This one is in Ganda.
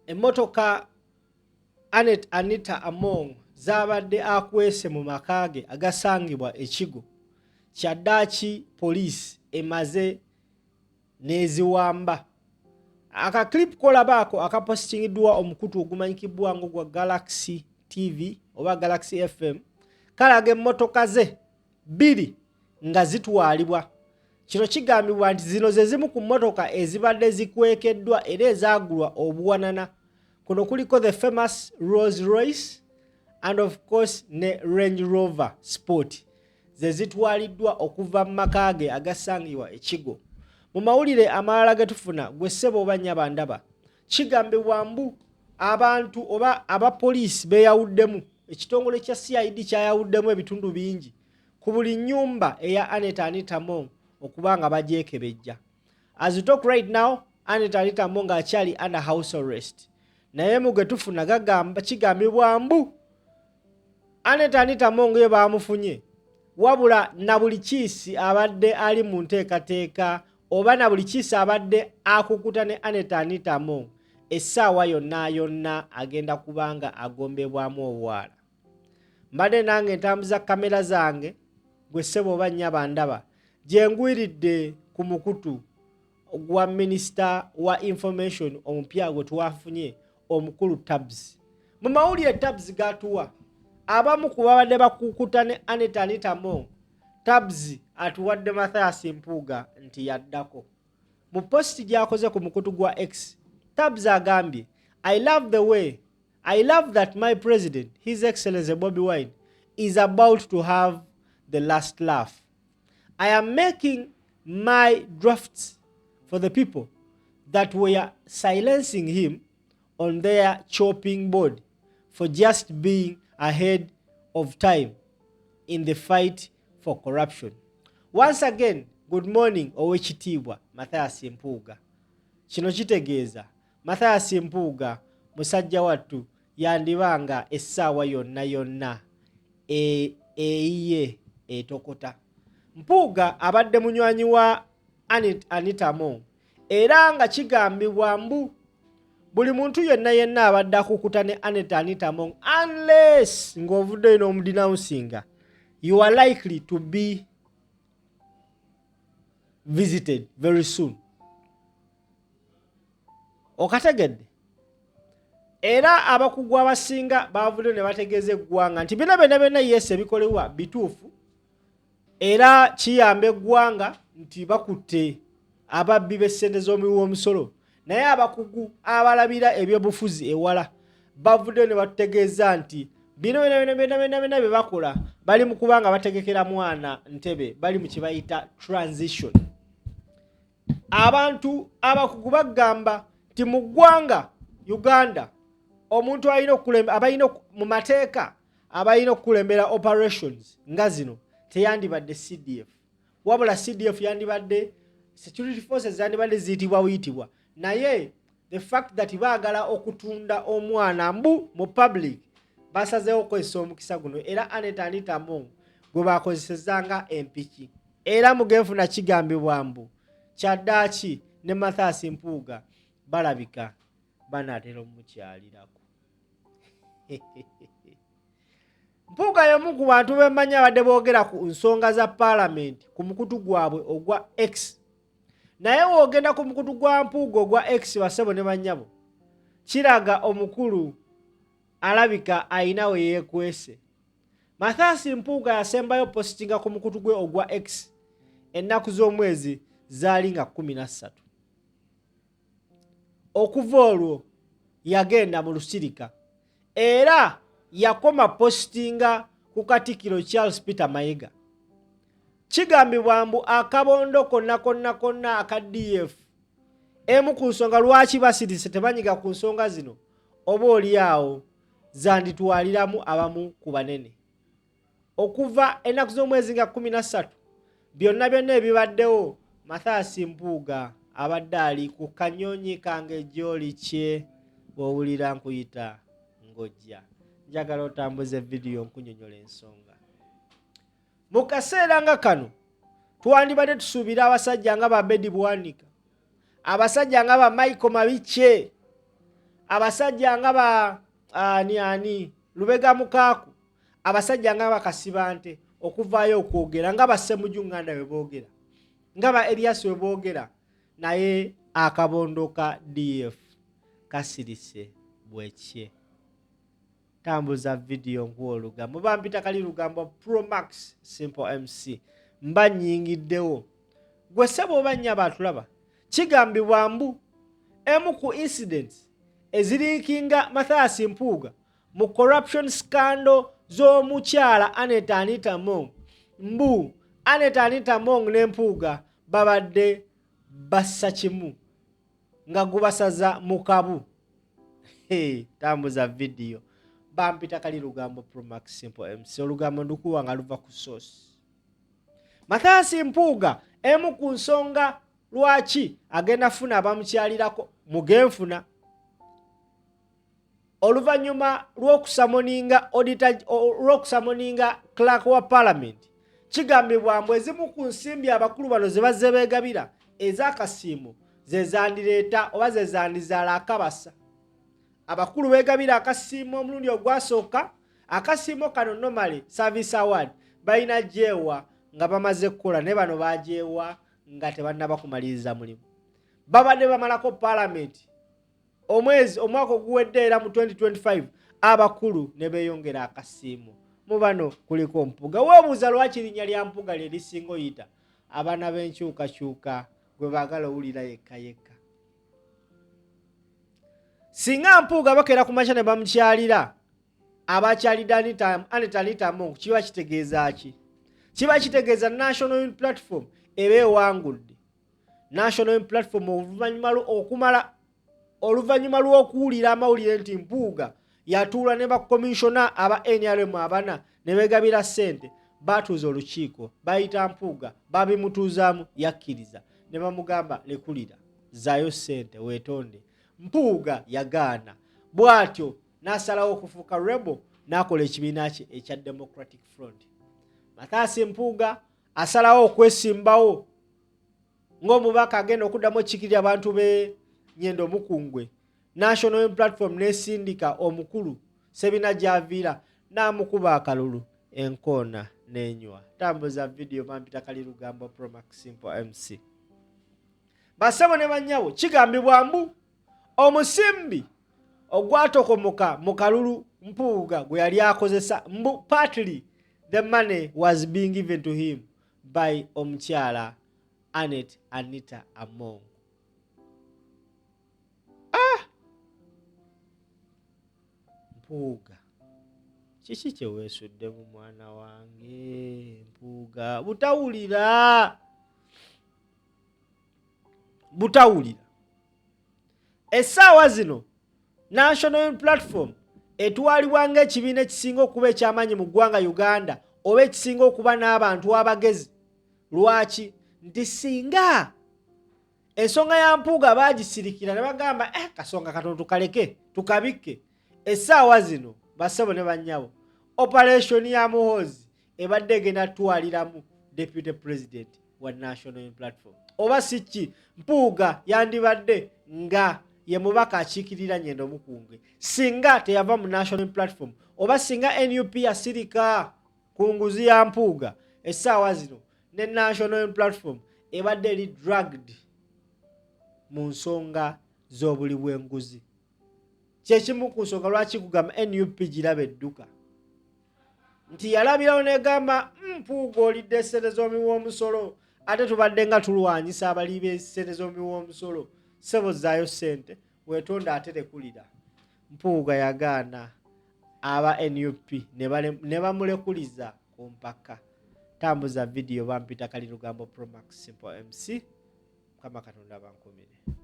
Emmotoka Annet Anita Among z'abadde akwese mu maka ge agasangibwa e Kigo kyaddaaki poliisi emaze n'eziwamba. Aka clip kolaba ako akapositingiddwa omukutu ogumanyikibbwa ng'ogwa Galaxy TV oba Galaxy FM kalaga emmotoka ze bbiri nga zitwalibwa. Kino kigambibwa nti zino ze zimu ku mmotoka ezibadde zikwekeddwa era ezaagulwa obuwanana. Kuno kuliko the famous Rolls Royce and of course ne Range Rover Sport ze zitwaliddwa okuva mu maka ge agasangibwa e Kigo. Mu mawulire amalala ge tufuna gwe ssebo oba nnyaba ndaba kigambibwa mbu abantu oba abapoliisi beeyawuddemu ekitongole kya CID kyayawuddemu ebitundu bingi ku buli nnyumba eya Annet Anita Among okuba nga bagyekebejja. As we talk right now, Annet Anita Among akyali under house arrest. Naye mu ge tufuna gagamba kigambibwa mbu Annet Anita Among ye baamufunye wabula na buli kiisi abadde ali mu nteekateeka oba na buli kiisi abadde akukuta ne Annet Anita Among essaawa yonna yonna agenda kuba nga agombebwamu obwala. Mbadde nange ntambuza kamera zange gwe ssebo oba nnyaba ndaba gye ngwiridde ku mukutu gwa minisita wa information omupya gwe twafunye omukulu Tabs. Mu mawulire Tabs gatuwa abamu ku babadde bakukuta ne Annet Anita Among, Tabs atuwadde Mathias Mpuuga nti yaddako. Mu positi gy'akoze ku mukutu gwa X, Tabs agambye I love the way I love that my president, His Excellency Bobi Wine, is about to have the last laugh. I am making my drafts for the people that were silencing him on their chopping board for just being ahead of time in the fight for corruption. Once again, good morning Owekitiibwa Mathias Mpuuga. Kino kitegeeza Mathias Mpuuga musajja wattu yandiba nga essaawa yonna yonna e, eyiye etokota. Mpuuga abadde munywanyi wa Anita Among era nga kigambibwa mbu buli muntu yenna yenna abadde akukuta ne Annet Anita Among unless ng'ovuddeyo n'omudinawusinga you are likely to be visited very soon. Okategedde? Era abakugu abasinga baavuddeyo ne bategeeza eggwanga nti byonna byonna byonna yesu ebikolebwa bituufu era kiyamba eggwanga nti bakutte ababbi b'essente z'omuwi w'omusolo naye abakugu abalabira ebyobufuzi ewala bavuddeyo ne batutegeeza nti bino byonna byonna byonna byonna byonna bye bakola bali mu kuba nga bategekera mwana ntebe bali mu kye bayita transition. Abantu abakugu bagamba nti mu ggwanga Uganda omuntu alina okukulembera abalina mu mateeka abalina okukulembera operations nga zino teyandibadde CDF wabula CDF yandibadde security forces zandibadde ziyitibwa buyitibwa naye the fact that baagala okutunda omwana mbu mu public basazeewo okukozesa omukisa guno era Annet Anita Among gwe bakozesezza nga empiki era mu genfuna kigambibwa mbu kyaddaaki ne Mathias Mpuuga balabika banaatera omukyalirako. Mpuuga y'omu ku bantu bemmanyi abadde boogera ku nsonga za paalamenti ku mukutu gwabwe ogwa X. Naye w'ogenda ku mukutu gwa Mpuuga ogwa X basebo ne bannyabo, kiraga omukulu alabika alina we yeekwese. Mathias Mpuuga yasembayo positinga ku mukutu gwe ogwa X ennaku z'omwezi zaali nga 13. Okuva olwo yagenda mu lusirika era yakoma positinga ku Katikkiro Charles Peter Mayiga. Kigambibwa mbu akabondo konna konna konna aka DF emu ku nsonga lwaki basirise tebanyiga ku nsonga zino oba oli awo zanditwaliramu abamu ku banene. Okuva ennaku z'omwezi nga 13 byonna byonna ebibaddewo Mathias Mpuuga abadde ali ku kanyonyi kange gy'oli kye bw'owulira nkuyita ng'ojja. Njagala otambuze vidiyo nkunyonyola ensonga. Mu kaseera nga kano twandibadde tusuubira abasajja nga ba Bedi Bwanika, abasajja nga ba Michael Mabikye, Abasajja nga ba ani ani Lubega Mukaaku, abasajja nga Bakasibante okuvaayo okwogera nga Bassemuju Nganda bwe boogera, nga ba Erias bwe boogera, naye akabondo ka DF kasirise bwekye. Tambuza vidiyo nkuwa olugambo, bampita Kali Lugambo Promax Simple MC, mba nnyingiddewo. Gwe ssebo oba nnyabo atulaba, kigambibwa mbu emu ku incidents ezirinkinga Mathias Mpuuga mu corruption scandal z'omukyala Annet Anita Among, mbu Annet Anita Among ne Mpuuga babadde bassa kimu nga gubasaza mu kabu. Hey, tambuza vidiyo, bampita Kali Lugambo Promax Simple MC, olugambo ndukuwa nga luva ku source. Mathias Mpuuga emu ku nsonga lwaki agenda funa abamukyalirako mugenfuna oluvannyuma lw'okusamoninga auditor, lw'okusamoninga clerk wa parliament, kigambibwa mbu ezimu ku nsimbi abakulu bano ze bazze beegabira ez'akasiimo ze zandireeta oba ze zandizaala akabasa. Abakulu beegabira akasiimo omulundi ogwasooka. Akasiimo kano normally service award balina gyewa nga bamaze kukola, naye bano bagyewa nga tebannaba kumaliriza mulimu. Babadde bamalako parliament omwezi omwaka oguwedde, era mu 2025 abakulu ne beeyongera akasiimo. Mu bano kuliko Mpuga. Weebuuza lwaki linnya lya Mpuga lye lisinga oyita abaana b'enkyukakyuka gwe baagala owulira yekka yekka. Singa Mpuuga bakeera ku makya ne bamukyalira abakyalidde Anita Anita Among, kiba kitegeeza ki? Kiba kitegeeza National Unity Platform eba ewangudde. National Unity Platform oluvannyuma okumala oluvannyuma lw'okuwulira amawulire nti Mpuuga yatuula ne bakomishona aba NRM abana ne beegabira ssente, baatuuza olukiiko, bayita Mpuuga, babimutuuzaamu, yakkiriza ne bamugamba lekulira, zaayo ssente weetonde. Mpuuga yagaana, bw'atyo n'asalawo okufuuka rebel n'akola ekibiina kye ekya Democratic Front. Mathias Mpuuga asalawo okwesimbawo ng'omubaka agenda okuddamu okukikirira abantu b'e Nyendo Omukungwe. National Unity Platform n'esindika omukulu Sebina gy'aviira n'amukuba akalulu enkoona n'enywa. Tambuza vidiyo, bampita Kali Lugambo Promax Simple MC. Basebo ne bannyabo, kigambibwa mbu omusimbi ogwatokomoka mu kalulu Mpuuga gwe yali akozesa, mbu partly the money was being given to him by omukyala Annet Anita Among. Ah! Mpuuga, kiki kye weesuddemu mwana wange? Mpuuga, butawulira butawulira. Essaawa zino National Unity Platform etwalibwa ng'ekibiina ekisinga okuba eky'amaanyi mu ggwanga Uganda oba ekisinga okuba n'abantu abagezi. Lwaki? Nti singa ensonga ya Mpuuga baagisirikira ne bagamba kasonga katono tukaleke tukabikke, essaawa zino bassebo ne bannyabo, operation ya Muhoozi ebadde egenda tutwaliramu deputy president wa National Unity Platform, oba si ki Mpuuga yandibadde nga ye mubaka akiikirira Nyendo Omukunge singa teyava mu National Unity Platform, oba singa NUP yasirika ku nguzi ya Mpuuga. Essaawa zino ne National Unity Platform ebadde eri dragged mu nsonga z'obuli bw'enguzi. Kyekimu ku nsonga lwaki kugamba NUP giraba edduka nti yalabirawo negamba Mpuuga olidde essente z'omuwi w'omusolo, ate tubadde nga tulwanyisa abali b'essente z'omuwi w'omusolo, ssebo zzaayo ssente weetonda ate lekulira. Mpuuga yagaana, aba NUP ne bamulekuliza ku mpaka. Tambuza vidiyo, bampita Kali Lugambo Promax Simple MC. Mukama Katonda bankumire.